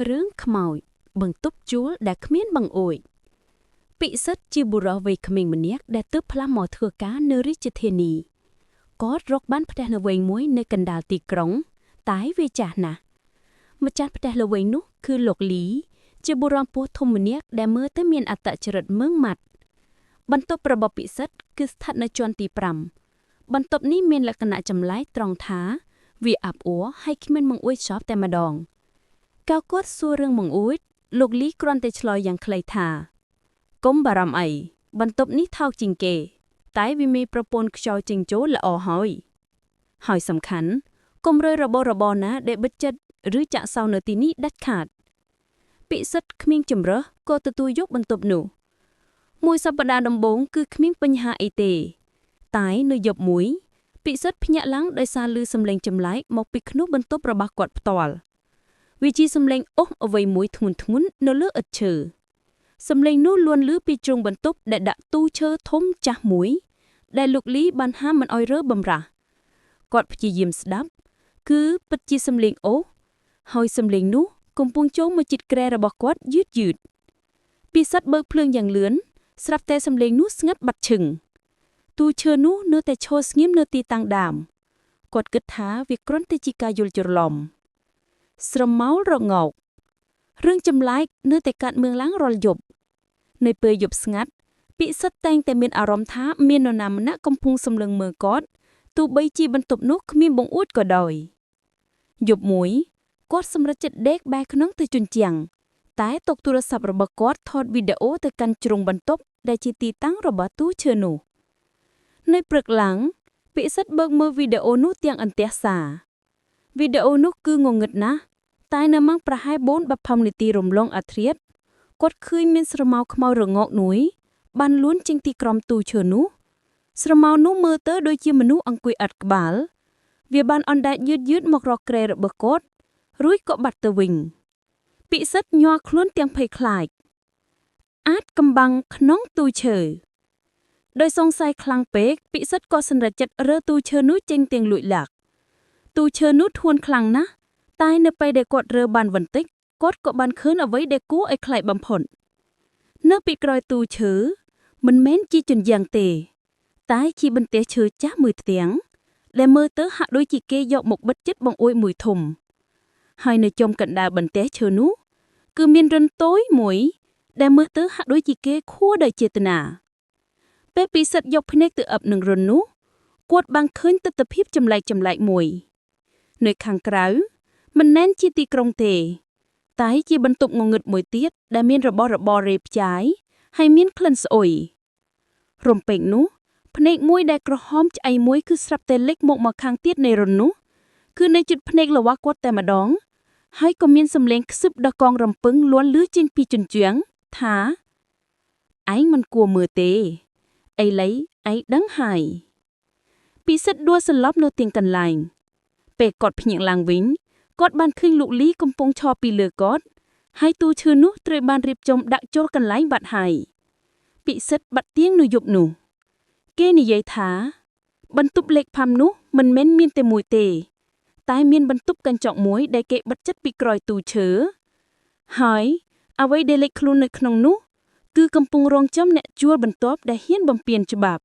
រឿងខ្មោចបន្ទប់ជួលដែលគ្មានបង្អួចពិសិដ្ឋជាបុរសវ័យក្មេងម្នាក់ដែលទើបផ្លាស់មកធ្វើការនៅរាជធានីគាត់រកបានផ្ទះល្វែងមួយនៅកណ្ដាលទីក្រុង តែវាចាស់ណាស់ម្ចាស់ផ្ទះល្វែងនោះគឺលោកលី ជាបុរសពោះធំម្នាក់ដែលមើលទៅមានអត្តចរិតម៉ឺងម៉ាត់បន្ទប់របស់ពិសិដ្ឋគឺស្ថិតនៅជាន់ទី5បន្ទប់នេះមានលក្ខណៈចម្លែកត្រង់ថាវាអាប់អួរហើយគ្មានបង្អួចសោះតែម្ដង កៅគាត់សួររឿងបង្អួចលោកលីគ្រាន់តែឆ្លើយយ៉ាងខ្លីថាកុំបារម្ភអីបន្ទប់នេះថោកជាងគេ តែវាមានប្រព័ន្ធខ្យល់ចេញចូលល្អហើយហើយសំខាន់កុំរើរបស់របរណាដែលបិទចិត្តឬចាក់សោនៅទីនេះដាច់ខាតពិសិដ្ឋគ្មានជំរើសក៏ទទួលយកបន្ទប់នោះមួយសប្តាហ៍ដំបូងគឺគ្មានបញ្ហាអីទេ តែនៅយប់មួយពិសិដ្ឋភ្ញាក់ឡើងដោយសារឮសំឡេងចម្លែកមកពីក្នុងបន្ទប់របស់គាត់ផ្ទាល់ វាជាសំឡេងអូសអ្វីមួយធ្ងន់ធ្ងរនៅលើឥដ្ឋឈើសំឡេងនោះលួនលឺពីជ្រុងបន្ទប់ដែលដាក់ទូឈើធំចាស់មួយ ដែលលោកលីបានហាមមិនឲ្យរើបំរាស់គាត់ព្យាយាមស្ដាប់ គឺពិតជាសំឡេងអូសហើយសំឡេងនោះកំពុងចូលមកជិតគ្រែរបស់គាត់យឺតយឺតពិសិដ្ឋបើកភ្លើងយ៉ាងលឿនស្រាប់តែសំឡេងនោះស្ងាត់បាត់ឈឹងទូឈើនោះនៅតែឈរស្ងៀមនៅទីតាំងដើមគាត់គិតថាវាគ្រាន់តែជាការយល់ច្រឡំ ស្រមោលរងោករឿងចម្លែកនៅតែកាត់មឿងឡើងរាល់យប់នៅពេលយប់ស្ងាត់ពិសិដ្ឋតែងតែមានអារម្មណ៍ថាមាននរណាម្នាក់កំពុងសម្លឹងមើលគាត់ទោះបីជាបន្ទប់នោះគ្មានបង្អួចក៏ដោយយប់មួយគាត់សម្រេចចិត្តដេកបែរក្នុងទៅជញ្ជាំងតែទុកទូរស័ព្ទរបស់គាត់ថតវីដេអូទៅកាន់ជ្រុងបន្ទប់ដែលជាទីតាំងរបស់ទូឈើនោះនៅព្រឹកឡើងពិសិដ្ឋបើកមើលវីដេអូនោះទាំងអន្ទះសារវីដេអូនោះគឺងងឹតណាស់ តែនៅម៉ោងប្រហែល4:20នាទីរំលងអាធ្រាត្រគាត់ឃើញមានស្រមោលខ្មៅរងកមួយបានលួនចេញទីក្រោមទូឈើនោះស្រមោលនោះមើលទៅដូចជាមនុស្សអង្គុយអត់ក្បាលវាបានអណ្ដែតយឺតយឺតមករកគ្រែរបស់គាត់រួចក៏បាត់ទៅវិញពិសិដ្ឋញ័រខ្លួនទាំងភ័យខ្លាចអាចកំបាំងក្នុងទូឈើដោយសង្ស័យខ្លាំងពេកពិសិដ្ឋក៏សម្រេចចិត្តរើទូឈើនោះចេញទាំងលួចលាក់ទូឈើនោះធួនខ្លាំងណាស់ តែនៅពេលដែលគាត់រើបានបន្តិចគាត់ក៏បានឃើញអ្វីដែលគួរឲ្យខ្លាចបំផុតនៅពីក្រោយទូឈើមិនមែនជាជញ្ជាំងទេ តែជាបន្ទះឈើចាស់មួយផ្ទាំងដែលមើលទៅហាក់ដូចជាគេយកមកបិទជិតបង្អួចមួយធំហើយនៅចំកណ្ដាលបន្ទះឈើនោះគឺមានរន្ធតូចមួយដែលមើលទៅហាក់ដូចជាគេខួរដោយចេតនាពេលពិសិដ្ឋយកភ្នែកទៅអឹបនឹងរន្ធនោះគាត់បានឃើញទិដ្ឋភាពចម្លែកៗមួយនៅខាងក្រៅ មិនមែនជាទីក្រុងទេ តែជាបន្ទប់ងងឹតមួយទៀតដែលមានរបស់របររេផ្ចាយហើយមានក្លិនស្អុយរំពេចនោះភ្នែកមួយដែលក្រហមឆ្អៃមួយគឺស្រាប់តែលេចមកមកខាងទៀតនៃរន្ធនោះគឺនៅជិតភ្នែករបស់គាត់តែម្ដង ហើយក៏មានសំឡេងខ្សឹបដល់កងរំពឹងលាន់លឺចេញពីជញ្ជាំងថាឯងមិនគួរមើលទេឥឡូវឯងដឹងហើយពិសិដ្ឋដួលសន្លប់នៅទីកន្លែងពេលគាត់ភ្ញាក់ឡើងវិញ គាត់បានឃើញលោកលីកំពុងឈរពីលើគាត់ហើយទូឈើនោះត្រូវបានរៀបចំដាក់ចូលកន្លែងបាត់ហើយពិសិដ្ឋបាត់ទៀងនៅយប់នោះ គេនិយាយថា បន្ទប់លេខផាំនោះមិនមែនមានតែមួយទេ តែមានបន្ទប់កញ្ចក់មួយដែលគេបិទជិតពីក្រោយទូឈើហើយអ្វីដែលលេចខ្លួននៅក្នុងនោះគឺកំពុងរងចាំអ្នកជួលបន្ទាប់ដែលហ៊ានបំពានច្បាប់